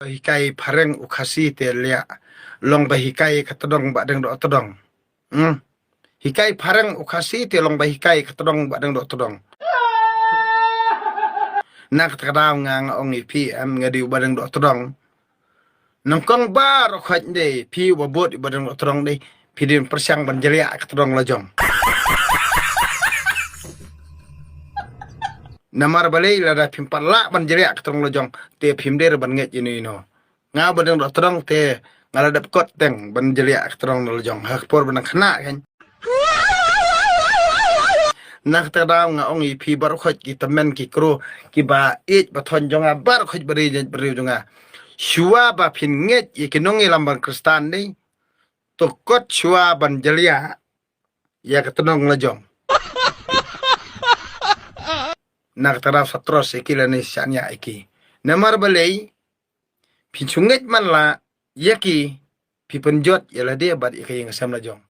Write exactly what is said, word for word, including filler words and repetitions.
Hikai phareng u Khasi te liah. Long ba hikai ka tdong ba dang doh tdong. Hmm. Hikai phareng u Khasi te long ba hikai ka tdong ba dang doh tdong. Na kata ka daw nga nga ong ïa phi em nga dei u ba dang doh tdong. Nyngkong baroh khoit dei phi u ba bud u ba dang doh tdong dei. Phi dei pyrshang ban jliah ka tdong la jong. Namar balei lada phim pat lah ban jliah ka tdong la jong te phim dei ban ngeit ïa ino ino. Nga ba dang doh tdong te nga la dep kot teng ban jliah ka tdong la jong ha ka por ban khynnah kan. Na kata ka daw nga ong ïa phi baroh khoit ki tymmen ki kru ki ba ïeit ba thon jong nga baroh khoit ba ri jong nga. Shuwa ba phin ngeit ïa ki nongïalam ban Khristan dei. To kot shuwa ban jliah ïa ka tdong la jong. Na kata ka daw sa tros ïa ki lane shaniah ïa ki. Namar balei phin shu ngeit man la ïa ki phi pynjot ïa lade bad ïa ka ïing ka sem la jong.